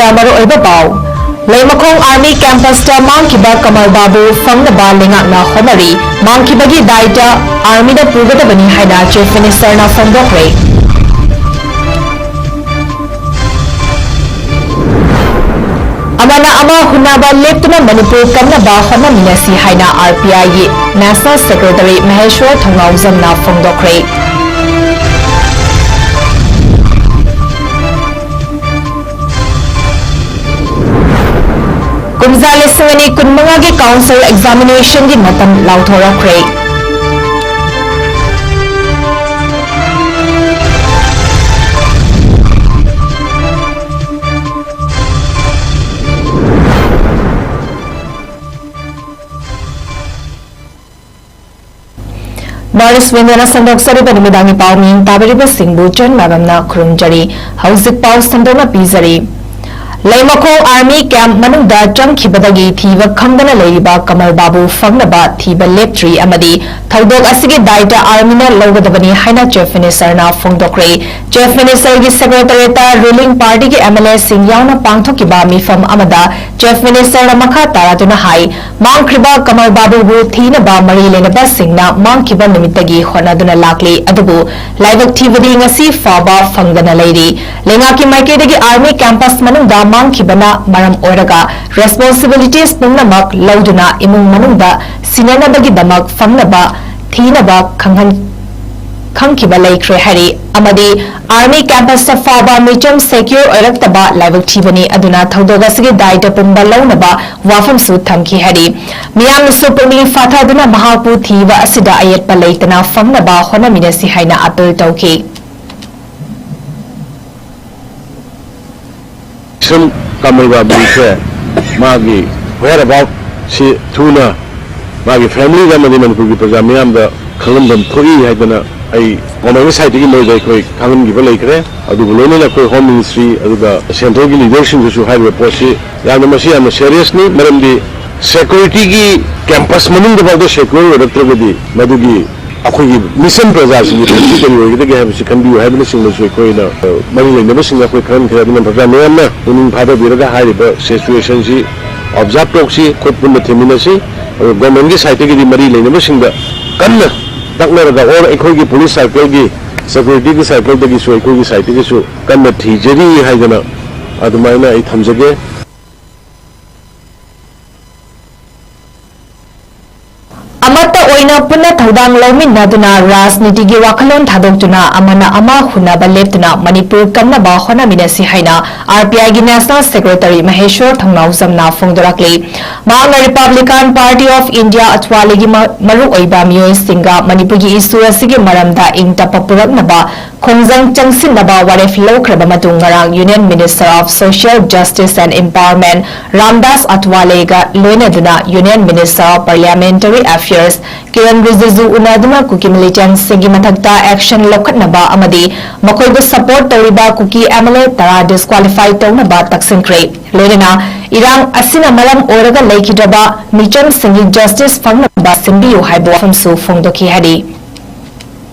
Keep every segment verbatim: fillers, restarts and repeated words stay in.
ꯗ ꯃꯔꯨꯑꯣꯏꯕ ꯄꯥꯎ꯫ ꯂꯩꯃꯈꯣꯡ ꯑꯥꯔꯃꯤ ꯀꯦꯝꯄꯁꯇ ꯃꯥꯡꯈꯤꯕ ꯀꯃꯜ ꯕꯥꯕꯨ ꯐꯪꯅꯕ ꯂꯩꯉꯥꯛꯅ ꯍꯣꯠꯅꯔꯤ꯫ ꯃꯥꯡꯈꯤꯕꯒꯤ ꯗꯥꯏꯇ ꯑꯥꯔꯃꯤꯅ ꯄꯨꯒꯗꯕꯅꯤ ꯍꯥꯏꯅ ꯆꯤꯐ ꯃꯤꯅꯤꯁꯇꯔꯅ ꯐꯣꯡꯗꯣꯛꯈ꯭ꯔꯦ꯫ ꯑꯃꯅ ꯑꯃ ꯍꯨꯟꯅꯕ ꯂꯦꯞꯇꯨꯅ ꯃꯅꯤꯄꯨꯔ ꯀꯟꯅꯕ ꯍꯣꯠꯅꯃꯤꯟꯅꯁꯤ ꯍꯥꯏꯅ ꯑꯥꯔ ꯄꯤ ꯑꯥꯏꯒꯤ ꯅꯦꯁꯅꯦꯜ ꯁꯦꯀ꯭ꯔꯦꯇꯔꯤ ꯃꯍꯦꯁ꯭ꯋꯔ ꯊꯧꯅꯥꯎꯖꯝꯅ ꯐꯣꯡꯗꯣꯛꯈ꯭ꯔꯦ꯫ ꯀꯨꯝꯖꯥ ꯂꯤꯁꯤꯡ ꯑꯅꯤ ꯀꯨꯟꯃꯉꯥꯒꯤ ꯀꯥꯎꯟꯁꯤꯜ ꯑꯦꯛꯖꯥꯃꯤꯅꯦꯁꯟꯒꯤ ꯃꯇꯝ ꯂꯥꯎꯊꯣꯔꯛꯈ꯭ꯔꯦ꯫ ꯅꯣꯔꯠ ꯏꯁ ꯋꯤꯟꯗꯣꯅ ꯁꯟꯗꯣꯛꯆꯔꯤꯕ ꯅꯨꯃꯤꯗꯥꯡꯒꯤ ꯄꯥꯎ ꯃꯤꯡ ꯇꯥꯕꯤꯔꯤꯕꯁꯤꯡꯕꯨ ꯆꯟ ꯃꯔꯝꯅ ꯈꯨꯔꯨꯝꯖꯔꯤ꯫ ꯍꯧꯖꯤꯛ ꯄꯥꯎ ꯁꯟꯗꯣꯛꯅ ꯄꯤꯖꯔꯤ꯫ ꯂꯩꯃꯈꯣꯡ ꯑꯥꯔꯃꯤ ꯀꯦꯝꯞ ꯃꯅꯨꯡꯗ ꯆꯪꯈꯤꯕꯗꯒꯤ ꯊꯤꯕ ꯈꯪꯗꯅ ꯂꯩꯔꯤꯕ ꯀꯃꯜ ꯕꯥꯕꯨ ꯐꯪꯅꯕ ꯊꯤꯕ ꯂꯦꯞꯇ꯭ꯔꯤ ꯑꯃꯗꯤ ꯊꯧꯗꯣꯛ ꯑꯁꯤꯒꯤ ꯗꯥꯏꯇ ꯑꯥꯔꯃꯤꯅ ꯂꯧꯒꯗꯕꯅꯤ ꯍꯥꯏꯅ ꯆꯤꯐ ꯃꯤꯅꯤꯁꯇꯔꯅ ꯐꯣꯡꯗꯣꯛꯈ꯭ꯔꯦ꯫ ꯆꯤꯐ ꯃꯤꯅꯤꯁꯇꯔꯒꯤ ꯁꯦꯀ꯭ꯔꯦꯇꯔꯤꯌꯦꯠꯇ ꯔꯨꯂꯤꯡ ꯄꯥꯔꯇꯤꯒꯤ ꯑꯦꯝ ꯑꯦꯜ ꯑꯦꯁꯤꯡ ꯌꯥꯎꯅ ꯄꯥꯡꯊꯣꯛꯈꯤꯕ ꯃꯤꯐꯝ ꯑꯃꯗ ꯆꯤꯐ ꯃꯤꯅꯤꯁꯇꯔꯅ ꯃꯈꯥ ꯇꯥꯔꯗꯨꯅ ꯍꯥꯏ, ꯃꯥꯡꯈ꯭ꯔꯤꯕ ꯀꯃꯜ ꯕꯥꯕꯨꯕꯨ ꯊꯤꯅꯕ ꯃꯔꯤ ꯂꯩꯅꯕꯁꯤꯡꯅ ꯃꯥꯡꯈꯤꯕ ꯅꯨꯃꯤꯠꯇꯒꯤ ꯍꯣꯠꯅꯗꯨꯅ ꯂꯥꯛꯂꯤ, ꯑꯗꯨꯕꯨ ꯂꯥꯏꯕꯛ ꯊꯤꯕꯗꯤ ꯉꯁꯤ ꯐꯥꯎꯕ ꯐꯪꯗꯅ ꯂꯩꯔꯤ꯫ ꯂꯩꯉꯥꯛꯀꯤ ꯃꯥꯏꯀꯩꯗꯒꯤ ꯑꯥꯔꯃꯤ ꯀꯦꯝꯄꯁ ꯃꯅꯨꯡꯗ ꯃꯥꯡꯈꯤꯕꯅ ꯃꯔꯝ ꯑꯣꯏꯔꯒ ꯔꯦꯁꯄꯣꯟꯁꯤꯕꯤꯂꯤꯇꯤꯁ ꯄꯨꯝꯅꯃꯛ ꯂꯧꯗꯨꯅ ꯏꯃꯨꯡ ꯃꯅꯨꯡꯗ ꯁꯤꯟꯅꯅꯕꯒꯤꯗꯃꯛ ꯐꯪꯅꯕ ꯊꯤꯅꯕ ꯈꯪꯍꯟ-, ꯈꯪꯈꯤꯕ ꯂꯩꯈ꯭ꯔꯦ ꯍꯥꯏꯔꯤ ꯑꯃꯗꯤ ꯑꯥꯔꯃꯤ ꯀꯦꯝꯄꯁꯇ ꯐꯥꯎꯕ ꯃꯤꯆꯝ ꯁꯦꯀ꯭ꯌꯣꯔ ꯑꯣꯏꯔꯛꯇꯕ ꯂꯥꯏꯕꯛ ꯊꯤꯕꯅꯤ, ꯑꯗꯨꯅ ꯊꯧꯗꯣꯛ ꯑꯁꯤꯒꯤ ꯗꯥꯏꯇ ꯄꯨꯝꯕ ꯂꯧꯅꯕ ꯋꯥꯐꯝꯁꯨ ꯊꯝꯈꯤ ꯍꯥꯏꯔꯤ꯫ ꯃꯤꯌꯥꯝꯅꯁꯨ ꯄꯨꯛꯅꯤꯡ ꯐꯥꯊꯗꯨꯅ ꯃꯍꯥꯛꯄꯨ ꯊꯤꯕ ꯑꯁꯤꯗ ꯑꯌꯦꯠꯄ ꯂꯩꯇꯅ ꯐꯪꯅꯕ ꯍꯣꯠꯅꯃꯤꯟꯅꯁꯤ ꯍꯥꯏꯅ ꯑꯥꯄꯤꯜ ꯇꯧꯈꯤ꯫ ꯁꯨꯝ ꯀꯃꯜ ꯕꯥꯕꯨꯁꯦ ꯃꯥꯒꯤ whereabout ꯁꯤ ꯊꯨꯅ ꯃꯥꯒꯤ ꯐꯦꯃꯤꯂꯤꯗ ꯑꯃꯗꯤ ꯃꯅꯤꯄꯨꯔꯒꯤ ꯄ꯭ꯔꯖꯥ ꯃꯤꯌꯥꯝꯗ ꯈꯪꯍꯟꯐꯝ ꯊꯣꯛꯏ ꯍꯥꯏꯗꯅ ꯑꯩ ꯒꯣꯔꯃꯦꯟꯒꯤ ꯁꯥꯏꯠꯇꯒꯤ ꯃꯣꯏꯗ ꯑꯩꯈꯣꯏ ꯈꯪꯍꯟꯈꯤꯕ ꯂꯩꯈ꯭ꯔꯦ꯫ ꯑꯗꯨꯕꯨ ꯂꯣꯏꯅꯅ ꯑꯩꯈꯣꯏ ꯍꯣꯝ ꯃꯤꯅꯤꯁꯇ꯭ꯔꯤ ꯑꯗꯨꯒ ꯁꯦꯟꯇ꯭ꯔꯦꯜꯒꯤ ꯂꯤꯗꯔꯁꯤꯡꯗꯁꯨ ꯍꯥꯏꯔꯤꯕ ꯄꯣꯠꯁꯤ ꯌꯥꯝꯅ, ꯃꯁꯤ ꯌꯥꯝꯅ ꯁꯦꯔꯤꯌꯁꯅꯤ꯫ ꯃꯔꯝꯗꯤ ꯁꯦꯀ꯭ꯌꯨꯔꯤꯇꯤꯒꯤ ꯀꯦꯝꯄꯁ ꯃꯅꯨꯡꯗ ꯐꯥꯎꯗ ꯁꯦꯀ꯭ꯌꯣꯔ ꯑꯣꯏꯔꯛꯇ꯭ꯔꯒꯗꯤ ꯃꯗꯨꯒꯤ ꯑꯩꯈꯣꯏꯒꯤ ꯃꯤꯆꯝ ꯄ꯭ꯔꯖꯥꯁꯤꯡꯒꯤ ꯄꯨꯟꯁꯤ ꯀꯔꯤ ꯑꯣꯏꯒꯗꯒꯦ ꯍꯥꯏꯕꯁꯤ ꯈꯟꯕꯤꯌꯨ ꯍꯥꯏꯕꯅꯆꯤꯡꯕꯁꯨ ꯑꯩꯈꯣꯏꯅ, ꯑ, ꯃꯔꯤ ꯂꯩꯅꯕꯁꯤꯡꯅ ꯑꯩꯈꯣꯏ ꯈꯪꯍꯟꯈ꯭ꯔꯦ꯫ ꯑꯗꯨꯅ ꯄ꯭ꯔꯖꯥ ꯃꯌꯥꯝꯅ ꯄꯨꯛꯅꯤꯡ ꯊꯥꯗꯕꯤꯔꯒ ꯍꯥꯏꯔꯤꯕ ꯁꯤꯆꯨꯋꯦꯁꯟꯁꯤ ꯑꯣꯕꯖꯥꯔꯕ ꯇꯧꯁꯤ, ꯈꯨꯠ ꯄꯨꯟꯅ ꯊꯤꯟꯃꯤꯟꯅꯁꯤ꯫ ꯑꯗꯨꯒ ꯒꯣꯔꯃꯦꯟꯒꯤ ꯁꯥꯏꯠꯇꯒꯤꯗꯤ ꯃꯔꯤ ꯂꯩꯅꯕꯁꯤꯡꯗ ꯀꯟꯅ ꯇꯛꯅꯔꯒ, ꯑꯣꯔ ꯑꯩꯈꯣꯏꯒꯤ ꯄꯨꯂꯤꯁ ꯁꯥꯔꯀꯜꯒꯤ, ꯁꯦꯀ꯭ꯌꯨꯔꯤꯇꯤꯒꯤ ꯁꯥꯔꯀꯜꯗꯒꯤꯁꯨ ꯑꯩꯈꯣꯏꯒꯤ ꯁꯥꯏꯠꯇꯒꯤꯁꯨ ꯀꯟꯅ ꯊꯤꯖꯔꯤ ꯍꯥꯏꯗꯅ ꯑꯗꯨꯃꯥꯏꯅ ꯑꯩ ꯊꯝꯖꯒꯦ꯫ ꯑꯃꯠꯇ ꯑꯣꯏꯅ ꯄꯨꯟꯅ ꯊꯧꯗꯥꯡ ꯂꯧꯃꯤꯟꯅꯗꯨꯅ ꯔꯥꯖꯅꯤꯇꯤꯒꯤ ꯋꯥꯈꯜꯂꯣꯟ ꯊꯥꯗꯣꯛꯇꯨꯅ ꯑꯃꯅ ꯑꯃ ꯍꯨꯟꯅꯕ ꯂꯦꯞꯇꯨꯅ ꯃꯅꯤꯄꯨꯔ ꯀꯟꯅꯕ ꯍꯣꯠꯅꯃꯤꯟꯅꯁꯤ ꯍꯥꯏꯅ ꯑꯥꯔ ꯄꯤ ꯑꯥꯏꯒꯤ ꯅꯦꯁꯅꯦꯜ ꯁꯦꯀ꯭ꯔꯦꯇꯔꯤ ꯃꯍꯦꯁ꯭ꯋꯔ ꯊꯧꯅꯥꯎꯖꯝꯅ ꯐꯣꯡꯗꯣꯔꯛꯂꯤ꯫ ꯃꯍꯥꯛꯅ Republican Party of India ꯑꯊ꯭ꯋꯥꯂꯤꯒꯤ ꯃ-, ꯃꯔꯨꯑꯣꯏꯕ ꯃꯤꯑꯣꯏꯁꯤꯡꯒ ꯃꯅꯤꯄꯨꯔꯒꯤ ꯏꯁꯨ ꯑꯁꯤꯒꯤ ꯃꯔꯝꯗ ꯏꯪ ꯇꯞꯄ ꯄꯨꯔꯛꯅꯕ ꯈꯣꯡꯖꯪ ꯆꯪꯁꯤꯟꯅꯕ ꯋꯥꯔꯦꯞ ꯂꯧꯈ꯭ꯔꯕ ꯃꯇꯨꯡ ꯉꯔꯥꯡ Union Minister of Social Justice and Empowerment Ramdas ꯑꯊꯋꯥꯂꯦꯒ ꯂꯣꯏꯅꯗꯨꯅ Union Minister of Parliamentary Affairs Kiran ꯔꯤꯖꯤꯖꯨ ꯎꯅꯗꯨꯅ ꯀꯨꯀꯤ ꯃꯤꯂꯤꯇꯦꯟꯠꯁꯤꯡꯒꯤ ꯃꯊꯛꯇ action ꯂꯧꯈꯠꯅꯕ ꯑꯃꯗꯤ ꯃꯈꯣꯏꯕꯨ support ꯇꯧꯔꯤꯕ ꯀꯨꯀꯤ M L A ꯇꯔꯥ disqualify ꯇꯧꯅꯕ ꯇꯛꯁꯤꯟꯈ꯭ꯔꯦ꯫ ꯂꯣꯏꯅꯅ ꯏꯔꯥꯡ ꯑꯁꯤꯅ ꯃꯔꯝ ꯑꯣꯏꯔꯒ ꯂꯩꯈꯤꯗ꯭ꯔꯕ ꯃꯤꯆꯝꯁꯤꯡꯒꯤ justice ꯐꯪꯅꯕ ꯁꯤꯟꯕꯤꯌꯨ ꯍꯥꯏꯕ ꯋꯥꯐꯝꯁꯨ ꯐꯣꯡꯗꯣꯛꯈꯤ ꯍꯥꯏꯔꯤ꯫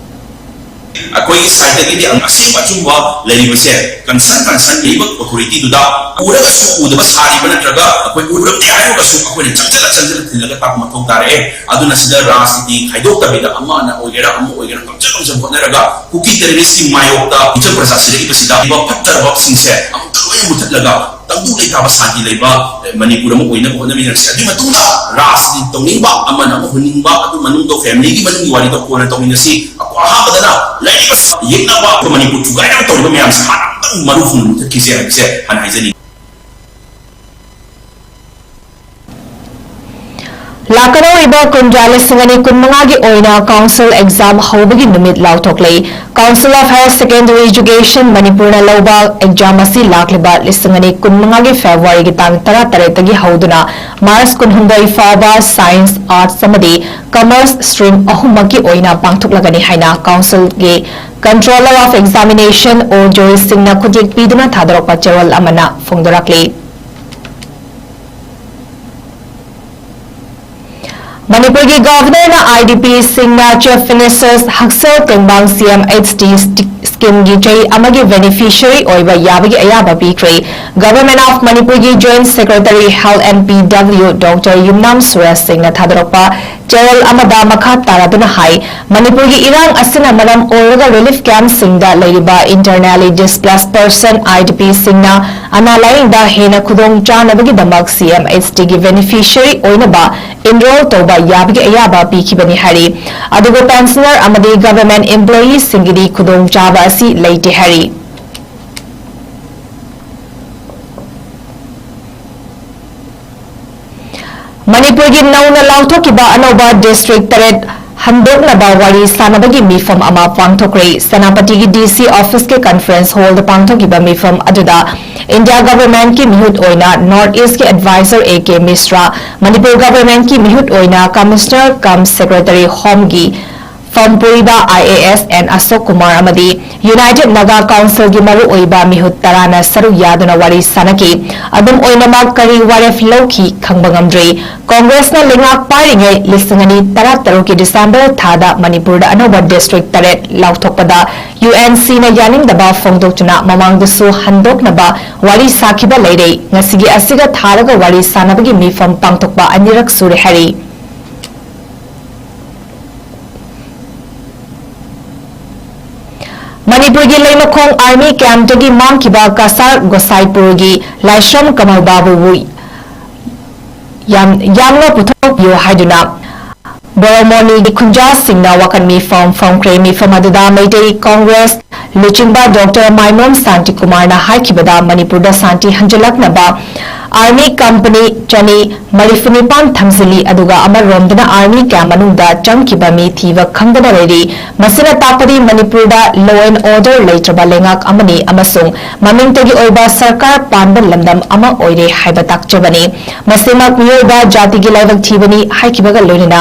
ꯑꯩꯈꯣꯏꯒꯤ ꯁꯥꯏꯠꯇꯒꯤꯗꯤ ꯑꯁꯦꯡꯕ ꯑꯆꯨꯝꯕ ꯂꯩꯔꯤꯕꯁꯦ concern, concern ꯂꯩꯕ authority ꯗꯨꯗ ꯎꯔꯒꯁꯨ ꯎꯗꯕ ꯁꯥꯔꯤꯕ ꯅꯠꯇ꯭ꯔꯒ ꯑꯩꯈꯣꯏ ꯎꯔꯕꯅꯤ ꯍꯥꯏꯔꯒꯁꯨ ꯑꯩꯈꯣꯏꯅ ꯆꯪꯁꯤꯜꯂ ꯆꯪꯁꯤꯜꯂ ꯊꯤꯜꯂꯒ ꯇꯥꯛꯄ ꯃꯊꯧ ꯇꯥꯔꯛꯑꯦ꯫ ꯑꯗꯨꯅ ꯁꯤꯗ ꯔꯥꯖꯅꯤꯇꯤ ꯈꯥꯏꯗꯣꯛꯇꯕꯤꯗ ꯑꯃꯅ ꯑꯣꯏꯒꯦꯔꯥ ꯑꯃ ꯑꯣꯏꯒꯦꯔꯥ ꯀꯝꯖ ꯀꯝꯖ ꯍꯣꯠꯅꯔꯒ ꯀꯨꯀꯤ terrorist ꯀꯤ ꯃꯥꯌꯣꯛꯇ ꯃꯤꯆꯝ ꯄ꯭ꯔꯖꯥ ꯁꯤꯔꯛꯏꯕꯁꯤꯗ ꯐꯠꯇꯕꯁꯤꯡꯁꯦ ꯑꯃꯨꯛꯇ ꯂꯣꯏꯅ ꯃꯨꯊꯠꯂꯒ ꯇꯪꯗꯨ ꯂꯩꯇꯥꯕ ꯁꯥꯟꯇꯤ ꯂꯩꯕ, ꯑꯦ, ꯃꯅꯤꯄꯨꯔ ꯑꯃ ꯑꯣꯏꯅꯕ ꯍꯣꯠꯅꯃꯤꯟꯅꯁꯤ꯫ ꯑꯗꯨꯒꯤ ꯃꯇꯨꯡꯗ ꯔꯥꯖꯅꯤꯇꯤ ꯇꯧꯅꯤꯡꯕ, ꯑꯃꯅ ꯑꯃ ꯍꯨꯟꯅꯤꯡꯕ, ꯑꯗꯨ ꯃꯅꯨꯡꯗ family ꯒꯤ ꯃꯅꯨꯡꯒꯤ ꯋꯥꯔꯤꯗꯣ ꯀꯣꯟꯅ ꯇꯧꯃꯤꯟꯅꯁꯤ꯫ ꯑꯀꯣ-, ꯑꯍꯥꯟꯕꯗꯅ ꯂꯩꯔꯤꯕ ꯌꯦꯛꯅꯕ ꯃꯅꯤꯄꯨꯔ ꯊꯨꯒꯥꯏꯅꯕ ꯇꯧꯔꯤꯕ ꯃꯌꯥꯝꯁꯦ ꯍꯥꯟꯅ ꯑꯃꯨꯛꯇꯪ ꯃꯔꯨ ꯍꯨꯟꯅ ꯃꯨꯊꯠꯈꯤꯁꯦ ꯍꯥꯏꯕꯁꯦ ꯍꯥꯟꯅ ꯍꯥꯏꯖꯅꯤꯡꯉꯤ꯫ ꯂꯥꯛꯀꯗꯧꯔꯤꯕ ꯀꯨꯝꯖꯥ ꯂꯤꯁꯤꯡ ꯑꯅꯤ ꯀꯨꯟꯃꯉꯥꯒꯤ ꯑꯣꯏꯅ council exam ꯍꯧꯕꯒꯤ ꯅꯨꯃꯤꯠ ꯂꯥꯎꯊꯣꯛꯂꯦ꯫ Council of Higher Secondary Education ꯃꯅꯤꯄꯨꯔꯅ ꯂꯧꯕ exam ꯑꯁꯤ ꯂꯥꯛꯂꯤꯕ ꯂꯤꯁꯤꯡ ꯑꯅꯤ ꯀꯨꯟꯃꯉꯥꯒꯤ February ꯒꯤ ꯇꯥꯡ ꯇꯔꯥꯇꯔꯦꯠꯇꯒꯤ ꯍꯧꯗꯨꯅ March ꯀꯨꯟꯍꯨꯝꯗꯣꯏ ꯐꯥꯎꯕ science, arts ꯑꯃꯗꯤ commerce stream ꯑꯍꯨꯝꯃꯛꯀꯤ ꯑꯣꯏꯅ ꯄꯥꯡꯊꯣꯛꯂꯒꯅꯤ ꯍꯥꯏꯅ council ꯒꯤ Controller of Examination ꯑꯣ ꯖꯣꯏ ꯁꯤꯡꯅ ꯈꯨꯠꯌꯦꯛ ꯄꯤꯗꯨꯅ ꯊꯥꯗꯣꯔꯛꯄ ꯆꯦꯔꯣꯜ ꯑꯃꯅ ꯐꯣꯡꯗꯣꯔꯛꯂꯤ꯫ ꯃꯅꯤꯄꯨꯔꯒꯤ ꯒꯚꯔꯅꯔꯅ IDPꯁꯤꯡꯅ ꯆꯤꯐ ꯃꯤꯅꯤꯁꯇꯔ ꯍꯛꯁꯦꯜ ꯇꯦꯡꯕꯥꯡ CMHT ꯁ꯭ꯀꯤꯝꯒꯤ ꯆꯍꯤ ꯑꯃꯒꯤ ꯕꯦꯅꯤꯐꯤꯁꯤꯌꯔꯤ ꯑꯣꯏꯕ ꯌꯥꯕꯒꯤ ꯑꯌꯥꯕ ꯄꯤꯈ꯭ꯔꯦ꯫ Government of ꯃꯅꯤꯄꯨꯔꯒꯤ Joint Secretary Health and PW Doctor ꯌꯨꯝꯅꯥꯝ ꯁꯨꯔꯦꯁ ꯁꯤꯡꯅ ꯊꯥꯗꯣꯔꯛꯄ ꯆꯦꯔꯣꯜ ꯑꯃꯗ ꯃꯈꯥ ꯇꯥꯔꯗꯨꯅ ꯍꯥꯏ, ꯃꯅꯤꯄꯨꯔꯒꯤ ꯏꯔꯥꯡ ꯑꯁꯤꯅ ꯃꯔꯝ ꯑꯣꯏꯔꯒ ꯔꯤꯂꯤꯐ ꯀꯦꯝꯞꯁꯤꯡꯗ ꯂꯩꯔꯤꯕ internally displaced person IDPꯁꯤꯡꯅ ꯑꯅꯥ ꯂꯥꯌꯦꯡꯗ ꯍꯦꯟꯅ ꯈꯨꯗꯣꯡ ꯆꯥꯅꯕꯒꯤꯗꯃꯛ CMHTꯒꯤ ꯕꯦꯅꯤꯐꯤꯁꯤꯌꯔꯤ ꯑꯣꯏꯅꯕ ꯏꯟꯔꯣꯜ ꯇꯧꯕ ꯌꯥꯕꯒꯤ ꯑꯌꯥꯕ ꯄꯤꯈꯤꯕꯅꯤ ꯍꯥꯏꯔꯤ꯫ ꯑꯗꯨꯕꯨ ꯄꯦꯟꯁꯅꯔ ꯑꯃꯗꯤ ꯒꯚꯔꯅꯃꯦꯟꯠ ꯏꯝꯄ꯭ꯂꯣꯌꯤꯁꯤꯡꯒꯤꯗꯤ ꯈꯨꯗꯣꯡꯆꯥꯕ ꯑꯁꯤ ꯂꯩꯇꯦ ꯍꯥꯏꯔꯤ꯫ ꯃꯅꯤꯄꯨꯔꯒꯤ ꯅꯧꯅ ꯂꯥꯎꯊꯣꯛꯈꯤꯕ ꯑꯅꯧꯕ ꯗꯤꯁꯇ꯭ꯔꯤꯛ ꯇꯔꯦꯠ ꯍꯟꯗꯣꯛꯅꯕ ꯋꯥꯔꯤ ꯁꯥꯅꯕꯒꯤ ꯃꯤꯐꯝ ꯑꯃ ꯄꯥꯡꯊꯣꯛꯈ꯭ꯔꯦ꯫ ꯁꯦꯅꯥꯄꯇꯤꯒꯤ DC officeꯀꯤ conference hallꯗ ꯄꯥꯡꯊꯣꯛꯈꯤꯕ ꯃꯤꯐꯝ ꯑꯗꯨꯗ ꯏꯟꯗꯤꯌꯥ ꯒꯚꯔꯅꯃꯦꯟꯠꯀꯤ ꯃꯤꯍꯨꯠ ꯑꯣꯏꯅ North Eastꯀꯤ adviser A K Mishra, Manipur ꯒꯚꯔꯅꯃꯦꯟꯠꯀꯤ ꯃꯤꯍꯨꯠ ꯑꯣꯏꯅ Commissioner cum Secretary Homeꯒꯤ ꯐꯝꯄꯨꯔꯤꯕ IAS N Ashok Kumar ꯑꯃꯗꯤ United Naga Councilꯒꯤ ꯃꯔꯨꯑꯣꯏꯕ ꯃꯤꯍꯨꯠ ꯇꯔꯥꯅ ꯁꯔꯨꯛ ꯌꯥꯗꯨꯅ ꯋꯥꯔꯤ ꯁꯥꯅꯈꯤ꯫ ꯑꯗꯨꯝ ꯑꯣꯏꯅꯃꯛ ꯀꯔꯤ ꯋꯥꯔꯦꯞ ꯂꯧꯈꯤ ꯈꯪꯕ ꯉꯝꯗ꯭ꯔꯤ꯫ ꯀꯣꯡꯒ꯭ꯔꯦꯁꯅ ꯂꯩꯉꯥꯛ ꯄꯥꯏꯔꯤꯉꯩ ꯂꯤꯁꯤꯡ ꯑꯅꯤ ꯇꯔꯥꯇꯔꯨꯛꯀꯤ ꯗꯤꯁꯦꯝꯕꯔ ꯊꯥꯗ ꯃꯅꯤꯄꯨꯔꯗ ꯑꯅꯧꯕ ꯗꯤꯁꯇ꯭ꯔꯤꯛ ꯇꯔꯦꯠ ꯂꯥꯎꯊꯣꯛꯄꯗ UNCꯅ ꯌꯥꯅꯤꯡꯗꯕ ꯐꯣꯡꯗꯣꯛꯇꯨꯅ ꯃꯃꯥꯡꯗꯁꯨ ꯍꯟꯗꯣꯛꯅꯕ ꯋꯥꯔꯤ ꯁꯥꯈꯤꯕ ꯂꯩꯔꯦ꯫ ꯉꯁꯤꯒꯤ ꯑꯁꯤꯒ ꯊꯥꯔꯒ ꯋꯥꯔꯤ ꯁꯥꯅꯕꯒꯤ ꯃꯤꯐꯝ ꯄꯥꯡꯊꯣꯛꯄ ꯑꯅꯤꯔꯛ ꯁꯨꯔꯦ ꯍꯥꯏꯔꯤ꯫ ꯃꯅꯤꯄꯨꯔꯒꯤ ꯂꯩꯃꯈꯣꯡ army campꯇꯒꯤ ꯃꯥꯡꯈꯤꯕ ꯀꯁꯥꯔ ꯒꯣꯁꯥꯏꯄꯨꯔꯒꯤ ꯂꯥꯏꯁ꯭ꯔꯝ ꯀꯃꯜ ꯕꯥꯕꯨꯕꯨ ꯌꯥꯝ-, ꯌꯥꯝꯅ ꯄꯨꯊꯣꯛꯄꯤꯌꯨ ꯍꯥꯏꯗꯨꯅ ꯕꯣꯔꯣꯃꯣꯅꯤꯒꯤ ꯈꯨꯟꯖꯥꯁꯤꯡꯅ ꯋꯥꯀꯠ ꯃꯤꯐꯝ ꯐꯝꯈ꯭ꯔꯦ꯫ ꯃꯤꯐꯝ ꯑꯗꯨꯗ ꯃꯩꯇꯩ ꯀꯣꯡꯒ꯭ꯔꯦꯁ ꯂꯨꯆꯤꯡꯕ ꯗꯣꯛꯇꯔ ꯃꯥꯏꯃꯣꯝ ꯁꯥꯟꯇꯤꯀꯨꯃꯥꯔꯅ ꯍꯥꯏꯈꯤꯕꯗ, ꯃꯅꯤꯄꯨꯔꯗ ꯁꯥꯟꯇꯤ ꯍꯟꯖꯤꯜꯂꯛꯅꯕ army company ꯆꯅꯤ ꯃꯔꯤꯐꯨ ꯅꯤꯄꯥꯟ ꯊꯝꯖꯤꯜꯂꯤ, ꯑꯗꯨꯒ ꯑꯃꯔꯣꯝꯗꯅ army camp ꯃꯅꯨꯡꯗ ꯆꯪꯈꯤꯕ ꯃꯤ ꯊꯤꯕ ꯈꯪꯗꯅ ꯂꯩꯔꯤ꯫ ꯃꯁꯤꯅ ꯇꯥꯛꯄꯗꯤ ꯃꯅꯤꯄꯨꯔꯗ law and order ꯂꯩꯇ꯭ꯔꯕ ꯂꯩꯉꯥꯛ ꯑꯃꯅꯤ ꯑꯃꯁꯨꯡ ꯃꯃꯤꯡꯇꯒꯤ ꯑꯣꯏꯕ ꯁꯔꯀꯥꯔ ꯄꯥꯟꯕ ꯂꯝꯗꯝ ꯑꯃ ꯑꯣꯏꯔꯦ ꯍꯥꯏꯕ ꯇꯥꯛꯆꯕꯅꯤ꯫ ꯃꯁꯤꯃꯛ ꯃꯤꯑꯣꯏꯕ ꯖꯥꯇꯤꯒꯤ ꯂꯥꯏꯕꯛ ꯊꯤꯕꯅꯤ ꯍꯥꯏꯈꯤꯕꯒ ꯂꯣꯏꯅꯅ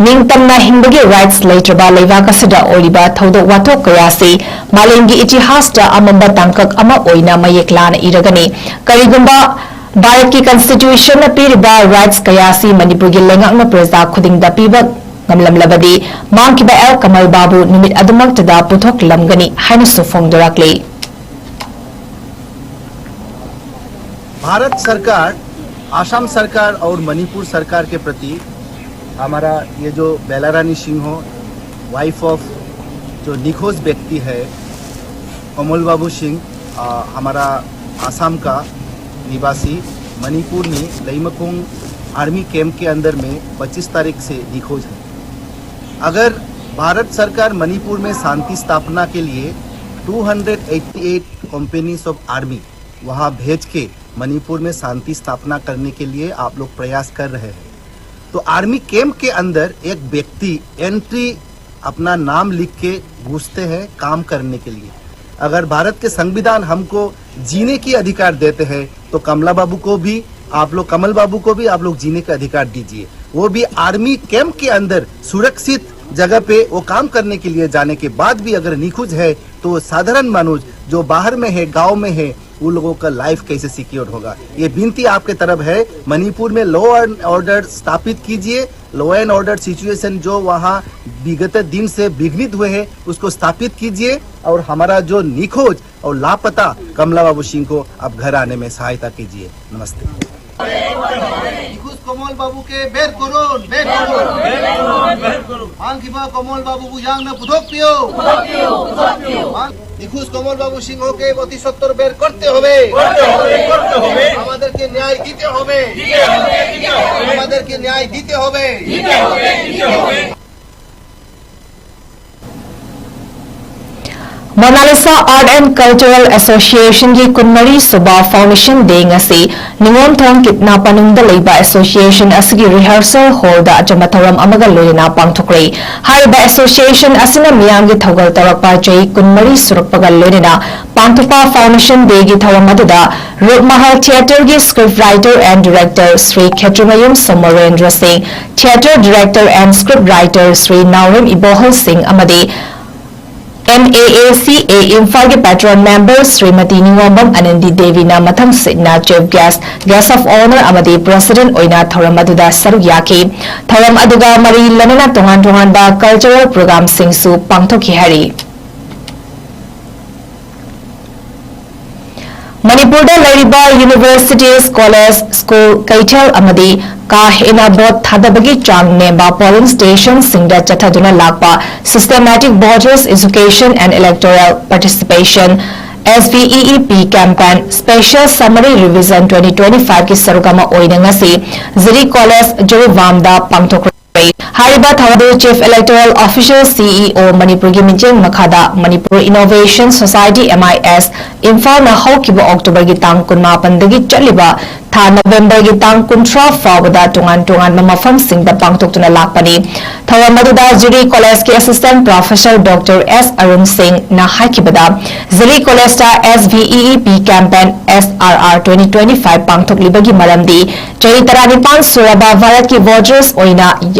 ꯅꯤꯡꯇꯝꯅ ꯍꯤꯡꯕꯒꯤ rights ꯂꯩꯇ꯭ꯔꯕ ꯂꯩꯕꯥꯛ ꯑꯁꯤꯗ ꯑꯣꯏꯔꯤꯕ ꯊꯧꯗꯣꯛ ꯋꯥꯊꯣꯛ ꯀꯌꯥꯁꯤ ꯃꯥꯂꯦꯝꯒꯤ ꯏꯇꯤꯍꯥꯁꯇ ꯑꯃꯝꯕ ꯇꯥꯡꯀꯛ ꯑꯃ ꯑꯣꯏꯅ ꯃꯌꯦꯛ ꯂꯥꯅ ꯏꯔꯒꯅꯤ꯫ ꯀꯔꯤꯒꯨꯝꯕ ꯚꯥꯔꯠꯀꯤ ꯀꯟꯁꯇꯤꯇ꯭ꯌꯨꯁꯟꯅ ꯄꯤꯔꯤꯕ ꯔꯥꯏꯠꯁ ꯀꯌꯥ ꯑꯁꯤ ꯃꯅꯤꯄꯨꯔꯒꯤ ꯂꯩꯉꯥꯛꯅ ꯄ꯭ꯔꯖꯥ ꯈꯨꯗꯤꯡꯗ ꯄꯤꯕ ꯉꯝꯂꯝꯂꯕꯗꯤ, ꯃꯥꯡꯈꯤꯕ ꯑꯦꯜ ꯀꯃꯜ ꯕꯥꯕꯨ ꯅꯨꯃꯤꯠ ꯑꯗꯨꯃꯛꯇꯗ ꯄꯨꯊꯣꯛꯂꯝꯒꯅꯤ ꯍꯥꯏꯅꯁꯨ ꯐꯣꯡꯗꯣꯔꯛꯂꯤ꯫ भारत सरकार, आसाम सरकार और मणिपुर सरकार के प्रति हमारा ये जो बेलारानी सिंह हो, वाइफ ऑफ जो निखोज व्यक्ति है कमल बाबू सिंह, आ, हमारा आसाम का निवासी, मणिपुर में लईमकोंग आर्मी कैंप के अंदर में पच्चीस तारीख से निखोज है। अगर भारत सरकार मणिपुर में शांति स्थापना के लिए two hundred eighty eight companies of army वहाँ भेज के मणिपुर में शांति स्थापना करने के लिए आप लोग प्रयास कर रहे हैं, तो आर्मी कैंप के अंदर एक व्यक्ति एंट्री अपना नाम लिख के घुसते हैं काम करने के लिए। अगर भारत के संविधान हमको जीने की अधिकार देते हैं तो कमला बाबू को भी आप लोग, कमल बाबू को भी आप लोग जीने का अधिकार दीजिए। वो भी आर्मी कैंप के अंदर सुरक्षित जगह पे वो काम करने के लिए जाने के बाद भी अगर निखोज है तो साधारण मनुष्य जो बाहर में है, गांव में है, उन लोगों का लाइफ कैसे सिक्योर होगा? ये विनती आपके तरफ है, मणिपुर में लॉ एंड ऑर्डर स्थापित कीजिए। लॉ एंड ऑर्डर सिचुएशन जो वहाँ विगत दिन से विघ्नित हुए हैं, उसको स्थापित कीजिए और हमारा जो निखोज और लापता कमला बाबू सिंह को आप घर आने में सहायता कीजिए। नमस्ते। নিখোঁজ কমল বাবুকে বের করুন, বের করুন। মাংকিমা কমল বাবু বুঝাং না পুথক পিও। মাং-, নিখোঁজ কমল বাবু সিংহকে অতি সত্বর বের করতে হবে। আমাদেরকে ন্যায় দিতে হবে। আমাদেরকে ন্যায় দিতে হবে। Monalisa Art and Cultural Association ꯒꯤ ꯀꯨꯟꯃꯔꯤ ꯁꯨꯕ Foundation Day ꯉꯁꯤ ꯅꯤꯉꯣꯜꯊꯣꯡ ꯀꯤꯠꯅ ꯄꯅꯨꯡꯗ ꯂꯩꯕ association ꯑꯁꯤꯒꯤ rehearsal hall ꯗ ꯑꯆꯝꯕ ꯊꯧꯔꯝ ꯑꯃꯒ ꯂꯣꯏꯅꯅ ꯄꯥꯡꯊꯣꯛꯈ꯭ꯔꯦ꯫ ꯍꯥꯏꯔꯤꯕ association ꯑꯁꯤꯅ ꯃꯤꯌꯥꯝꯒꯤ ꯊꯧꯒꯜ ꯇꯧꯔꯛꯄ ꯆꯍꯤ ꯀꯨꯟꯃꯔꯤ ꯁꯨꯔꯛꯄꯒ ꯂꯣꯏꯅꯅ ꯄꯥꯡꯊꯣꯛꯄ Foundation Day ꯒꯤ ꯊꯧꯔꯝ ꯑꯗꯨꯗ ꯔꯨꯞꯃꯍꯜ Theatre ꯒꯤ script writer and director Shri ꯈꯦꯇ꯭ꯔꯤꯃꯌꯨꯝ ꯁꯣꯃꯣꯔꯦꯟꯗ꯭ꯔ ꯁꯤꯡ, Theatre director and script writer Shri ꯅꯥꯎꯔꯦꯝ ꯏꯕꯣꯍꯜ ꯁꯤꯡ ꯑꯃꯗꯤ MAACA ꯏꯝꯐꯥꯜꯒꯤ patron member ꯁ꯭ꯔꯤꯃꯇꯤ ꯅꯤꯉꯣꯝꯕꯝ ꯑꯅꯟꯗꯤ ꯗꯦꯕꯤꯅ ꯃꯊꯪ ꯁꯤꯠꯅ chief guest, guest of honour ꯑꯃꯗꯤ president ꯑꯣꯏꯅ ꯊꯧꯔꯝ ꯑꯗꯨꯗ ꯁꯔꯨꯛ ꯌꯥꯈꯤ꯫ ꯊꯧꯔꯝ ꯑꯗꯨꯒ ꯃꯔꯤ ꯂꯩꯅꯅ ꯇꯣꯉꯥꯟ ꯇꯣꯉꯥꯟꯕ cultural programꯁꯤꯡꯁꯨ ꯄꯥꯡꯊꯣꯛꯈꯤ ꯍꯥꯏꯔꯤ꯫ ꯃꯅꯤꯄꯨꯔꯗ ꯂꯩꯔꯤꯕ universities, college, school, ꯀꯩꯊꯦꯜ ꯑꯃꯗꯤ ꯀꯥ ꯍꯦꯟꯅ vote ꯊꯥꯗꯕꯒꯤ ꯆꯥꯡ ꯅꯦꯝꯕ polling stationꯁꯤꯡꯗ ꯆꯠꯊꯗꯨꯅ ꯂꯥꯛꯄ systematic voters education and electoral participation, SVEEP campaign special summary revision twenty twenty-fiveꯀꯤ ꯁꯔꯨꯛ ꯑꯃ ꯑꯣꯏꯅ ꯉꯁꯤ ꯖꯤꯔꯤ ꯀꯣꯂꯦꯖ ꯖꯤꯔꯤꯕꯥꯝꯗ ꯄꯥꯡꯊꯣꯛꯈ꯭ꯔꯦ꯫ ꯍꯥꯏꯔꯤꯕ ꯊꯧꯔꯝ ꯑꯗꯨ Chief Electoral Officer, CEO, ꯃꯅꯤꯄꯨꯔꯒꯤ ꯃꯤꯠꯌꯦꯡ ꯃꯈꯥꯗ Manipur Innovation Society, MIS, ꯏꯝꯐꯥꯜꯅ ꯍꯧꯈꯤꯕ Octoberꯒꯤ ꯇꯥꯡ ꯀꯨꯟꯃꯥꯄꯟꯗꯒꯤ ꯆꯠꯂꯤꯕ ꯊꯥ Novemberꯒꯤ ꯇꯥꯡ ꯀꯨꯟꯊ꯭ꯔꯥ ꯐꯥꯎꯕꯗ ꯇꯣꯉꯥꯟ ꯇꯣꯉꯥꯟꯕ ꯃꯐꯝꯁꯤꯡꯗ ꯄꯥꯡꯊꯣꯛꯇꯨꯅ ꯂꯥꯛꯄꯅꯤ꯫ ꯊꯧꯔꯝ ꯑꯗꯨꯗ ꯖꯤꯔꯤ ꯀꯣꯂꯦꯖꯀꯤ assistant professor Doctor S Arun ꯁꯤꯡꯅ ꯍꯥꯏꯈꯤꯕꯗ, ꯖꯤꯔꯤ ꯀꯣꯂꯦꯖꯇ SVEEP campaign SRR twenty twenty-five ꯄꯥꯡꯊꯣꯛꯂꯤꯕꯒꯤ ꯃꯔꯝꯗꯤ ꯆꯍꯤ ꯇꯔꯥꯅꯤꯄꯥꯟ ꯁꯨꯔꯕ ꯚꯥꯔꯠꯀꯤ voters ꯑꯣꯏꯅ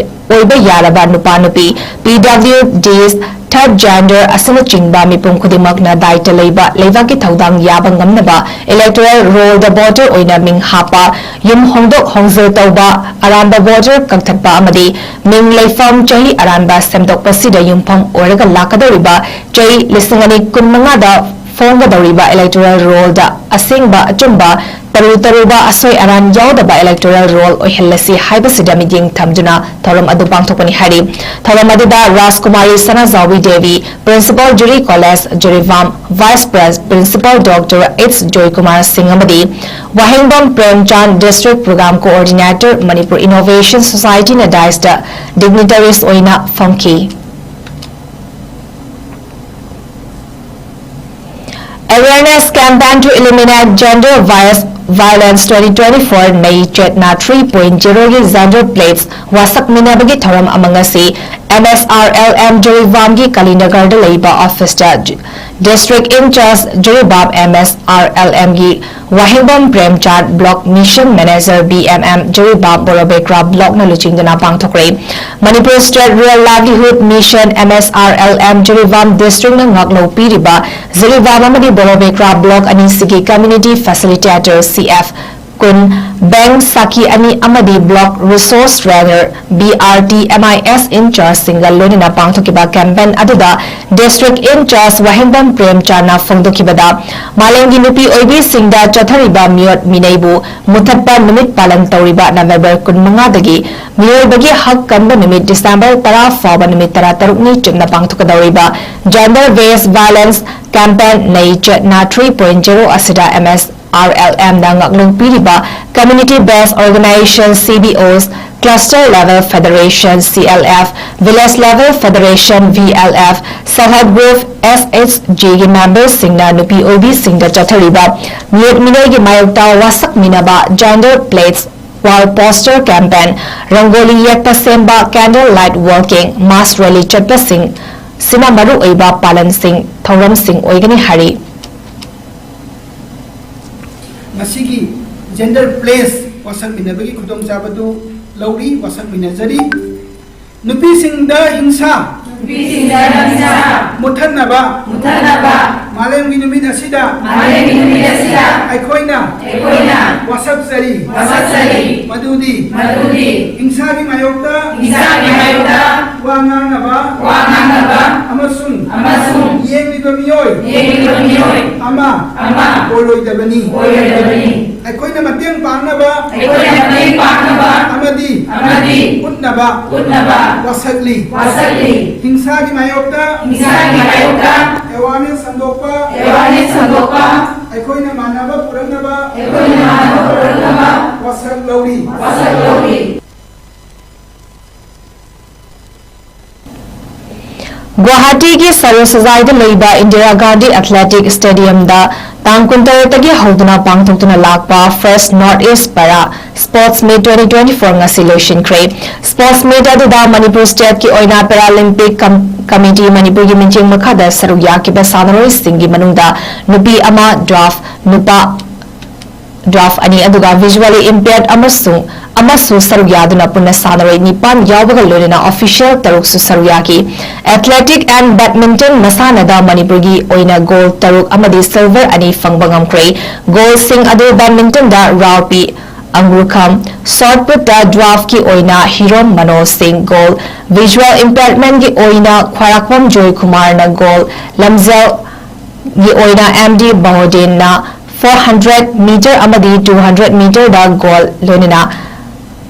ꯑꯣꯏꯕ ꯌꯥꯔꯕ ꯅꯨꯄꯥ ꯅꯨꯄꯤ, PWDs, third gender ꯑꯁꯤꯅꯆꯤꯡꯕ ꯃꯤꯄꯨꯝ ꯈꯨꯗꯤꯡꯃꯛꯅ ꯗꯥꯏꯇ ꯂꯩꯕ ꯂꯩꯕꯥꯛꯀꯤ ꯊꯧꯗꯥꯡ ꯌꯥꯕ ꯉꯝꯅꯕ electoral rollꯗ voter ꯑꯣꯏꯅ ꯃꯤꯡ ꯍꯥꯞꯄ, ꯌꯨꯝ ꯍꯣꯡꯗꯣꯛ ꯍꯣꯡꯖꯤꯜ ꯇꯧꯕ, ꯑꯔꯥꯟꯕ voter ꯀꯛꯊꯠꯄ ꯑꯃꯗꯤ ꯃꯤꯡ ꯂꯩꯐꯝ ꯆꯍꯤ ꯑꯔꯥꯟꯕ ꯁꯦꯝꯗꯣꯛꯄꯁꯤꯗ ꯌꯨꯝꯐꯝ ꯑꯣꯏꯔꯒ ꯂꯥꯛꯀꯗꯧꯔꯤꯕ ꯆꯍꯤ ꯂꯤꯁꯤꯡ ꯑꯅꯤ ꯀꯨꯟꯃꯉꯥꯗ ꯐꯣꯡꯒꯗꯧꯔꯤꯕ electoral rollꯗ ꯑꯁꯦꯡꯕ ꯑꯆꯨꯝꯕ ꯇꯔꯨ ꯇꯔꯨꯕ ꯑꯁꯣꯏ ꯑꯔꯥꯟ ꯌꯥꯎꯗꯕ electoral roll ꯑꯣꯏꯍꯜꯂꯁꯤ ꯍꯥꯏꯕꯁꯤꯗ ꯃꯤꯠꯌꯦꯡ ꯊꯝꯗꯨꯅ ꯊꯧꯔꯝ ꯑꯗꯨ ꯄꯥꯡꯊꯣꯛꯄꯅꯤ ꯍꯥꯏꯔꯤ꯫ ꯊꯧꯔꯝ ꯑꯗꯨꯗ Rajkumari Sanajaobi Devi, Principal Jiri college Jiribam, Vice Pres-, Principal Doctor H Joykumar Singh ꯑꯃꯗꯤ ꯋꯥꯍꯦꯡꯕꯝ ꯄ꯭ꯔꯦꯝꯆꯥꯟ, District Program Coordinator, Manipur Innovation Societyꯅ dais dignitaries ꯑꯣꯏꯅ ꯐꯝꯈꯤ꯫ Awareness campaign to eliminate gender bias violence twenty twenty-four ꯅꯩ ꯆꯦꯠꯅ three point zeroꯒꯤ gender plates ꯋꯥꯁꯛꯃꯤꯟꯅꯕꯒꯤ ꯊꯧꯔꯝ ꯑꯃ ꯉꯁꯤ ꯑꯦꯝ ꯑꯦꯁ ꯑꯥꯔ ꯑꯦꯜ ꯑꯦꯝ ꯖꯤꯔꯤꯕꯥꯝꯒꯤ ꯀꯥꯂꯤꯅꯒꯔꯗ ꯂꯩꯕ ꯑꯣꯐꯤꯁꯇ ꯖ-, District in-charge Jiribam M ꯑꯦꯁ R L ꯑꯦꯝꯒꯤ ꯋꯥꯍꯦꯡꯕꯝ ꯄ꯭ꯔꯦꯝꯆꯥꯟꯗ, Block Mission Manager, B M M, Jiribam ꯕꯣꯔꯣꯕꯦꯀ꯭ꯔꯥ Blockꯅ ꯂꯨꯆꯤꯡꯗꯨꯅ ꯄꯥꯡꯊꯣꯛꯈ꯭ꯔꯦ꯫ Manipur State Rural Livelihood Mission, M S R L M, Jiribam Districtꯅ ꯉꯥꯛꯂꯧ ꯄꯤꯔꯤꯕ ꯖꯤꯔꯤꯕꯥꯝ ꯑꯃꯗꯤ ꯕꯣꯔꯣꯕꯦꯀ꯭ꯔꯥ Block ꯑꯅꯤꯁꯤꯒꯤ Community Facilitator, C F, ꯀꯨꯟ, Bank ꯁꯥꯈꯤ ꯑꯅꯤ ꯑꯃꯗꯤ Block Resource Trainer, B R T, M I S in-chargeꯁꯤꯡꯒ ꯂꯣꯏꯅꯅ ꯄꯥꯡꯊꯣꯛꯈꯤꯕ campaign ꯑꯗꯨꯗ District in-charge ꯋꯥꯍꯦꯡꯕꯝ ꯄ꯭ꯔꯦꯝꯆꯥꯟꯗꯅ ꯐꯣꯡꯗꯣꯛꯈꯤꯕꯗ, ꯃꯥꯂꯦꯝꯒꯤ ꯅꯨꯄꯤ ꯑꯣꯏꯕꯤꯁꯤꯡꯗ ꯆꯠꯊꯔꯤꯕ ꯃꯤꯑꯣꯠ ꯃꯤꯅꯩꯕꯨ ꯃꯨꯊꯠꯄ ꯅꯨꯃꯤꯠ ꯄꯥꯂꯟ ꯇꯧꯔꯤꯕ November ꯀꯨꯟꯃꯉꯥꯗꯒꯤ ꯃꯤꯑꯣꯏꯕꯒꯤ ꯍꯛ ꯀꯟꯕ ꯅꯨꯃꯤꯠ December ꯇꯔꯥ ꯐꯥꯎꯕ ꯅꯨꯃꯤꯠ ꯇꯔꯥꯇꯔꯨꯛꯅꯤ ꯆꯨꯞꯅ ꯄꯥꯡꯊꯣꯛꯀꯗꯧꯔꯤꯕ Gender Based Violence Campaign ꯅꯩ ꯆꯠꯅ three point zero ꯑꯁꯤꯗ M S R L Mꯅ ꯉꯥꯛꯂꯧ ꯄꯤꯔꯤꯕ Community Based Organization, C B Os, Cluster Level Federation, C L F, Village Level Federation, V L F, Self Help Group, S H Gꯒꯤ memberꯁꯤꯡꯅ ꯅꯨꯄꯤ ꯑꯣꯏꯕꯤꯁꯤꯡꯗ ꯆꯠꯊꯔꯤꯕ ꯃꯤꯑꯣꯠ ꯃꯤꯅꯩꯒꯤ ꯃꯥꯌꯣꯛꯇ ꯋꯥꯁꯛꯃꯤꯟꯅꯕ, gender plates, wall poster campaign, rangoli ꯌꯦꯛꯄ ꯁꯦꯝꯕ, candle light walking, mass rally ꯆꯠꯄꯁꯤꯡ ꯁꯤꯅ ꯃꯔꯨꯑꯣꯏꯕ ꯄꯥꯂꯟꯁꯤꯡ, ꯊꯧꯔꯝꯁꯤꯡ ꯑꯣꯏꯒꯅꯤ ꯍꯥꯏꯔꯤ꯫ ꯉꯁꯤꯒꯤ Gender Plates ꯋꯥꯁꯛꯃꯤꯟꯅꯕꯒꯤ ꯈꯨꯗꯣꯡꯆꯥꯕꯗꯨ ꯂꯧꯔꯤ, ꯋꯥꯁꯛꯃꯤꯟꯅꯖꯔꯤ꯫ ꯅꯨꯄꯤꯁꯤꯡꯗ ꯍꯤꯡꯁꯥ ꯅꯨꯄꯤꯁꯤꯡꯗ ꯍꯤꯡꯁꯥ ꯃꯨꯠꯊꯠꯅꯕ ꯃꯨꯠꯊꯠꯅꯕ ꯃꯥꯂꯦꯝꯒꯤ ꯅꯨꯃꯤꯠ ꯑꯁꯤꯗ ꯃꯥꯂꯦꯝꯒꯤ ꯅꯨꯃꯤꯠ ꯑꯁꯤꯗ ꯑꯩꯈꯣꯏꯅ ꯑꯩꯈꯣꯏꯅ ꯋꯥꯁꯛꯆꯔꯤ꯫ ꯋꯥꯁꯛꯆꯔꯤ꯫ ꯃꯗꯨꯗꯤ ꯃꯗꯨꯗꯤ ꯍꯤꯡꯁꯥꯒꯤ ꯃꯥꯌꯣꯛꯇ ꯍꯤꯡꯁꯥꯒꯤ ꯃꯥꯌꯣꯛꯇ ꯋꯥ ꯉꯥꯡꯅꯕ ꯋꯥ ꯉꯥꯡꯅꯕ ꯑꯃꯁꯨꯡ ꯑꯃꯁꯨꯡ ꯌꯦꯡꯂꯤꯕ ꯃꯤꯑꯣꯏ ꯌꯦꯡꯂꯤꯕ ꯃꯤꯑꯣꯏ ꯑꯃ ꯑꯃ ꯑꯣꯏꯔꯣꯏꯗꯕꯅꯤ꯫ ꯑꯣꯏꯔꯣꯏꯗꯕꯅꯤ꯫ ꯑꯩꯈꯣꯏꯅ ꯃꯇꯦꯡ ꯄꯥꯡꯅꯕ ꯑꯩꯈꯣꯏꯅ ꯃꯇꯦꯡ ꯄꯥꯡꯅꯕ ꯑꯃꯗꯤ ꯑꯃꯗꯤ ꯎꯠꯅꯕ ꯎꯠꯅꯕ ꯋꯥꯁꯛꯂꯤ꯫ ꯋꯥꯁꯛꯂꯤ꯫ ꯍꯤꯡꯁꯥꯒꯤ ꯃꯥꯌꯣꯛꯇ ꯍꯤꯡꯁꯥꯒꯤ ꯃꯥꯌꯣꯛꯇ awareness ꯁꯟꯗꯣꯛꯄ awareness ꯁꯟꯗꯣꯛꯄ ꯑꯩꯈꯣꯏꯅ ꯃꯥꯟꯅꯕ ꯄꯨꯔꯛꯅꯕ ꯑꯩꯈꯣꯏꯅ ꯃꯥꯟꯅꯕ ꯄꯨꯔꯛꯅꯕ ꯋꯥꯁꯛ ꯂꯧꯔꯤ꯫ ꯋꯥꯁꯛ ꯂꯧꯔꯤ꯫ ꯒꯨꯋꯥꯍꯥꯇꯤꯒꯤ ꯁꯔꯨꯁꯖꯥꯏꯗ ꯂꯩꯕ ꯏꯟꯗꯤꯔꯥ ꯒꯥꯟꯙꯤ ꯑꯦꯊꯂꯦꯇꯤꯛ ꯁ꯭ꯇꯦꯗꯤꯌꯝꯗ ꯇꯥꯡ ꯀꯨꯟꯇꯔꯦꯠꯇꯒꯤ ꯍꯧꯗꯨꯅ ꯄꯥꯡꯊꯣꯛꯇꯨꯅ ꯂꯥꯛꯄ First North East Para Sports Meet twenty twenty-four ꯉꯁꯤ ꯂꯣꯏꯁꯤꯟꯈ꯭ꯔꯦ꯫ Sports Meet ꯑꯗꯨꯗ ꯃꯅꯤꯄꯨꯔ State ꯀꯤ ꯑꯣꯏꯅ Paralympic Com-, Committee ꯃꯅꯤꯄꯨꯔꯒꯤ ꯃꯤꯠꯌꯦꯡ ꯃꯈꯥꯗ ꯁꯔꯨꯛ ꯌꯥꯈꯤꯕ ꯁꯥꯟꯅꯔꯣꯏꯁꯤꯡꯒꯤ ꯃꯅꯨꯡꯗ ꯅꯨꯄꯤ ꯑꯃ, dwarf, ꯅꯨꯄꯥ, dwarf ꯑꯅꯤ, ꯑꯗꯨꯒ visually impaired ꯑꯃꯁꯨꯡ ꯑꯃꯁꯨ ꯁꯔꯨꯛ ꯌꯥꯗꯨꯅ ꯄꯨꯟꯅ ꯁꯥꯟꯅꯔꯣꯏ ꯅꯤꯄꯥꯟ ꯌꯥꯎꯕꯒ ꯂꯣꯏꯅꯅ official ꯇꯔꯨꯛꯁꯨ ꯁꯔꯨꯛ ꯌꯥꯈꯤ꯫ Athletic and Badminton ꯃꯁꯥꯟꯅꯗ ꯃꯅꯤꯄꯨꯔꯒꯤ ꯑꯣꯏꯅ gold ꯇꯔꯨꯛ ꯑꯃꯗꯤ silver ꯑꯅꯤ ꯐꯪꯕ ꯉꯝꯈ꯭ꯔꯦ꯫ Gold ꯁꯤꯡ ꯑꯗꯨ badminton ꯗ ꯔꯥꯎꯄꯤ ꯑꯪꯒ꯭ꯔꯨꯈꯝ, shot put ꯇ dwarf ꯀꯤ ꯑꯣꯏꯅ ꯍꯤꯔꯣꯝ ꯃꯅꯣꯖ ꯁꯤꯡ gold, visual impairment ꯀꯤ ꯑꯣꯏꯅ ꯈ꯭ꯋꯥꯏꯔꯥꯛꯄꯝ ꯖꯣꯏꯀꯨꯃꯥꯔꯅ gold, ꯂꯝꯖꯦꯜ ꯒꯤ ꯑꯣꯏꯅ M D ꯕꯍꯣꯗꯤꯟꯅ four hundred meter ꯑꯃꯗꯤ two hundred meter ꯗ gold, ꯂꯣꯏꯅꯅ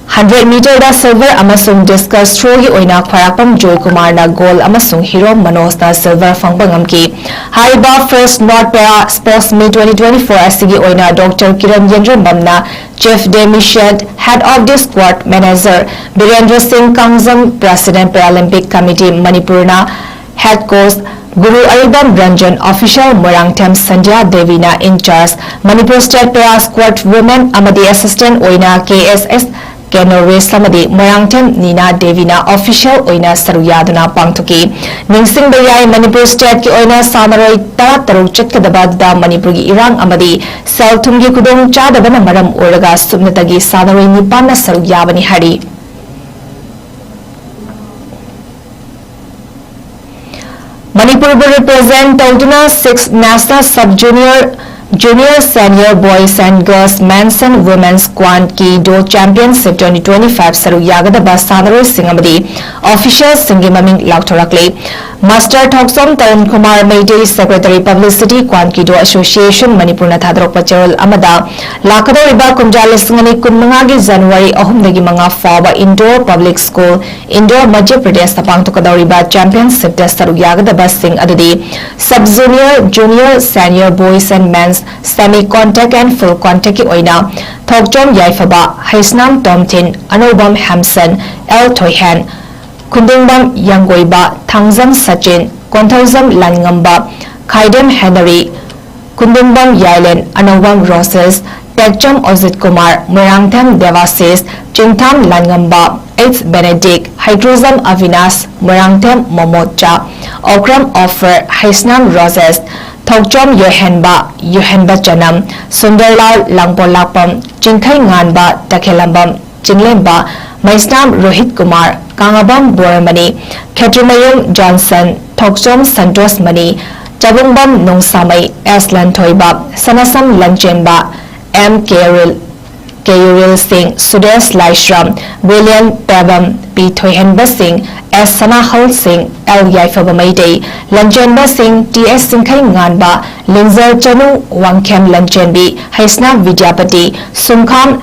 hundred meter ꯗ silver ꯑꯃꯁꯨꯡ discus throw ꯒꯤ ꯑꯣꯏꯅ ꯈ꯭ꯋꯥꯏꯔꯥꯛꯄꯝ ꯖꯣꯏꯀꯨꯃꯥꯔꯅ gold ꯑꯃꯁꯨꯡ ꯍꯤꯔꯣꯝ ꯃꯅꯣꯖꯅ silver ꯐꯪꯕ ꯉꯝꯈꯤ꯫ ꯍꯥꯏꯔꯤꯕ First North Para Sports Meet twenty twenty-four ꯑꯁꯤꯒꯤ ꯑꯣꯏꯅ Doctor Kiran ꯌꯦꯡꯖꯝꯕꯝꯅ Chief de Mission, Head of the Squad Manager Birendra ꯁꯤꯡ ꯀꯥꯡꯖꯝ, President Paralympic Committee ꯃꯅꯤꯄꯨꯔꯅ Head Coach Guru Aribam Ranjan, Official Moirangthem ꯁꯟꯙ꯭ꯌꯥ ꯗꯦꯕꯤꯅ in charge, Manipur State Para Squad Women ꯑꯃꯗꯤ Assistant ꯑꯣꯏꯅ K S S ꯀꯦꯅꯣꯔꯤꯁ ꯑꯃꯗꯤ Moirangthem ꯅꯤꯅꯥ ꯗꯦꯕꯤꯅ official ꯑꯣꯏꯅ ꯁꯔꯨꯛ ꯌꯥꯗꯨꯅ ꯄꯥꯡꯊꯣꯛꯈꯤ꯫ ꯅꯤꯡꯁꯤꯡꯕ ꯌꯥꯏ, ꯃꯅꯤꯄꯨꯔ State ꯀꯤ ꯑꯣꯏꯅ ꯁꯥꯟꯅꯔꯣꯏ ꯇꯔꯥ ꯇꯔꯨꯛ ꯆꯠꯀꯗꯕ ꯑꯗꯨꯗ ꯃꯅꯤꯄꯨꯔꯒꯤ ꯏꯔꯥꯡ ꯑꯃꯗꯤ ꯁꯦꯜ ꯊꯨꯝꯒꯤ ꯈꯨꯗꯣꯡ ꯆꯥꯗꯕꯅ ꯃꯔꯝ ꯑꯣꯏꯔꯒ ꯁꯨꯞꯅꯇꯒꯤ ꯁꯥꯟꯅꯔꯣꯏ ꯅꯤꯄꯥꯟꯅ ꯁꯔꯨꯛ ꯌꯥꯕꯅꯤ ꯍꯥꯏꯔꯤ꯫ ꯃꯅꯤꯄꯨꯔꯕꯨ represent ꯇꯧꯗꯨꯅ six National Sub Junior, Junior Senior Boys and Girls, Men's and Women's Kwon Ki Do Championship twenty twenty-five ꯁꯔꯨꯛ ꯌꯥꯒꯗꯕ ꯁꯥꯟꯅꯔꯣꯏꯁꯤꯡ ꯑꯃꯗꯤ officialꯁꯤꯡꯒꯤ ꯃꯃꯤꯡ ꯂꯥꯎꯊꯣꯔꯛꯂꯤ꯫ Master Thokchom Tarun Kumar, Meitei Secretary Publicity, Kwon Ki Do Association ꯃꯅꯤꯄꯨꯔꯅ ꯊꯥꯗꯣꯔꯛꯄ ꯆꯦꯔꯣꯜ ꯑꯃꯗ ꯂꯥꯛꯀꯗꯧꯔꯤꯕ ꯀꯨꯝꯖꯥ ꯂꯤꯁꯤꯡ ꯑꯅꯤ ꯀꯨꯟꯃꯉꯥꯒꯤ January ꯑꯍꯨꯝꯗꯒꯤ ꯃꯉꯥ ꯐꯥꯎꯕ Indore Public School, Indore, Madhya Pradesh ꯇ ꯄꯥꯡꯊꯣꯛꯀꯗꯧꯔꯤꯕ championship ꯇ ꯁꯔꯨꯛ ꯌꯥꯒꯗꯕꯁꯤꯡ ꯑꯗꯨꯗꯤ Sub Junior, Junior, Senior Boys and Men's, Semi Contact and Full Contact ꯀꯤ ꯑꯣꯏꯅ Thokchom Yaiphaba, Heisnam Tomthin, Anoubam Hemson, L Thoihen, Khundingbam Yanggoiba, Thangjam Sachin, Konthoujam Lanngamba, Khaidem Henry, Khundingbam Yailen, Anoubam Roshesh, Ekcham Ojit Kumar, Moirangthem Devashish, Chingtham Lanngamba, H Benedict, Haigrujam Avinash, Moirangthem Momocha, Okram Offer, Haisnam Roses, Thokchom Yohenba, Yohenba Chanam, Sundarlal Langpolakpam, Chingkhai Nganba, Takhelambam Chinglemba, Maisnam Rohit Kumar, Kangabam Boramani, Khetrimayung Johnson, Thokchom Santosh Mani, Chabungbam Nungsamai, S Lanthoiba, Sanasam Lanchenba, M Keuril, Keuril Singh, Sudesh Laishram, William Pebam, P Thoihenba Singh, S Sanahal Singh, L Yaifaba Meitei, Lanchenba Singh, T S Singkhai Nganba, Linzal Chanu, Wangkhem Lanchenbi, Haisnam Vidyapati, Sungkham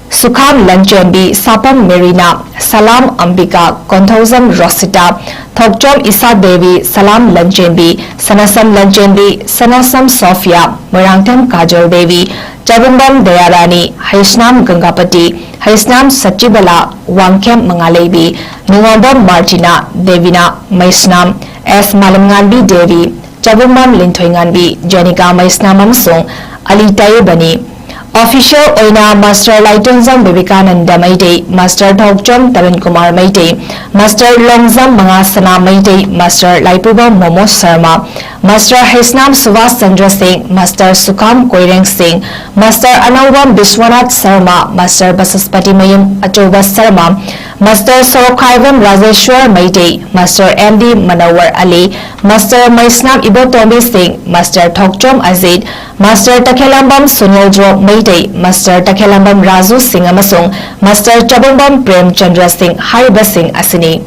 Sukham Lanchenbi, Sapam Merina, Salam Ambika, Konthoujam Rosita, Thokchom Isa Devi, Salam Lanchenbi, Sanasam Lanchenbi, Sanasam Sophia, Moirangthem Kajol Devi, Chabungbam Dayarani, Haisnam Gangapati, Haisnam Sachibala, Wangkhem Mangaleibi, Nungombam Martina, Devina, Maisnam, S Malamnganbi Devi, Chabungbam Linthoinganbi, Jenica Maisnam ꯑꯃꯁꯨꯡ ꯑꯂꯤ ꯇꯥꯌꯦꯕꯅꯤ꯫ Official ꯑꯣꯏꯅ Master ꯂꯥꯏꯇꯣꯟꯖꯝ Vivekananda Meitei, Master ꯊꯣꯛꯆꯣꯝ Tarun Kumar Meitei, Master Longjam ꯃꯉꯥꯁꯅꯥ Meitei, Master ꯂꯥꯏꯄꯨꯕꯝ momo Sharma, Master Heisnam Subhas Chandra ꯁꯤꯡ, Master ꯁꯨꯈꯥꯝ Koireng ꯁꯤꯡ, Master ꯑꯅꯧꯕꯝ Vishwanath Sharma, Master Basaspati Mayum Achouba Sharma, Master Sorokhaibam Rajeshwar Meitei, Master M D Manowar Ali, Master Maisnam Ibotombi Singh, Master Thokchom Ajit, Master Takhellambam Sunil ꯗ꯭ꯔꯣꯞ Meitei, Master Takhellambam Raju Singh ꯑꯃꯁꯨꯡ Master ꯆꯕꯨꯡꯕꯝ Premchandra ꯁꯤꯡ ꯍꯥꯏꯔꯤꯕꯁꯤꯡ ꯑꯁꯤꯅꯤ꯫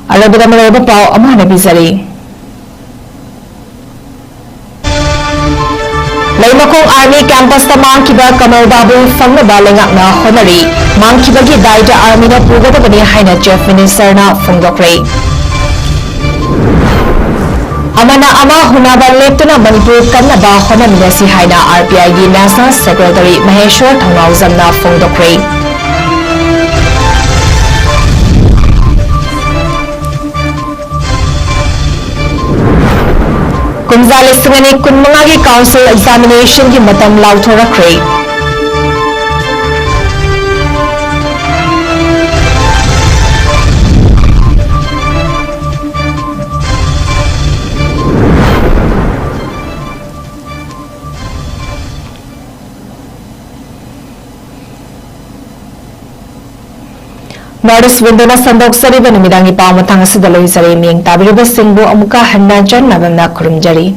ꯑꯔꯣꯏꯕꯗ ꯃꯔꯨꯑꯣꯏꯕ ꯄꯥꯎ ꯑꯃꯨꯛ ꯍꯟꯅ ꯄꯤꯖꯔꯤ꯫ ꯂꯩꯃꯈꯣꯡ ꯑꯥꯔꯃꯤ ꯀꯦꯝꯄꯁꯇ ꯃꯥꯡꯈꯤꯕ ꯀꯃꯜ ꯕꯥꯕꯨ ꯐꯪꯅꯕ ꯂꯩꯉꯥꯛꯅ ꯍꯣꯠꯅꯔꯤ꯫ ꯃꯥꯡꯈꯤꯕꯒꯤ ꯗꯥꯏꯗ ꯑꯥꯔꯃꯤꯅ ꯄꯨꯒꯗꯕꯅꯤ ꯍꯥꯏꯅ ꯆꯤꯐ ꯃꯤꯅꯤꯁꯇꯔꯅ ꯐꯣꯡꯗꯣꯛꯈ꯭ꯔꯦ꯫ ꯑꯃꯅ ꯑꯃ ꯍꯨꯟꯅꯕ ꯂꯦꯞꯇꯨꯅ ꯃꯅꯤꯄꯨꯔ ꯀꯟꯅꯕ ꯍꯣꯠꯅꯃꯤꯟꯅꯁꯤ ꯍꯥꯏꯅ ꯑꯥꯔ ꯄꯤ ꯑꯥꯏꯒꯤ ꯅꯦꯁꯅꯦꯜ ꯁꯦꯀ꯭ꯔꯦꯇꯔꯤ ꯃꯍꯦꯁ꯭ꯋꯔ ꯊꯧꯅꯥꯎꯖꯝꯅ ꯐꯣꯡꯗꯣꯛꯈ꯭ꯔꯦ꯫ ꯀꯨꯝꯖꯥ ꯂꯤꯁꯤꯡ ꯑꯅꯤ ꯀꯨꯟꯃꯉꯥꯒꯤ council examinationꯒꯤ ꯃꯇꯝ ꯂꯥꯎꯊꯣꯔꯛꯈ꯭ꯔꯦ꯫ North East Windowꯅ ꯁꯟꯗꯣꯛꯆꯔꯤꯕ ꯅꯨꯃꯤꯗꯥꯡꯒꯤ ꯄꯥꯎ ꯃꯊꯪ ꯑꯁꯤꯗ ꯂꯣꯏꯖꯔꯦ꯫ ꯃꯤꯠꯌꯦꯡ ꯇꯥꯕꯤꯔꯤꯕꯁꯤꯡꯕꯨ ꯑꯃꯨꯛꯀ ꯍꯟꯅ ꯆꯟꯅꯕꯅ ꯈꯨꯔꯨꯝꯖꯔꯤ꯫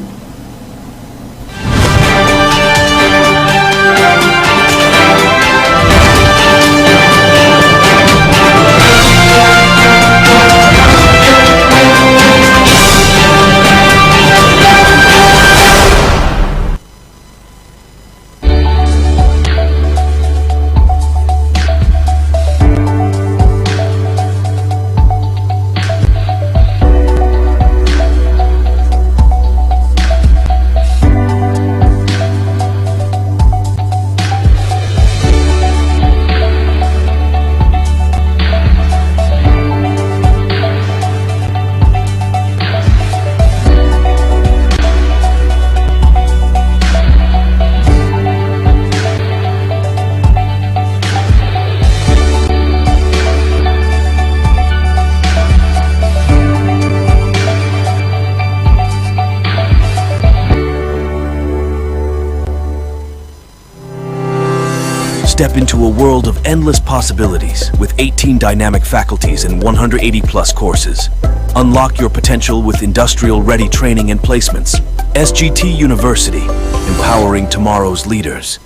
Step into a world of endless possibilities with eighteen dynamic faculties and one hundred eighty plus courses. Unlock your potential with industrial ready training and placements. S G T University, empowering tomorrow's leaders.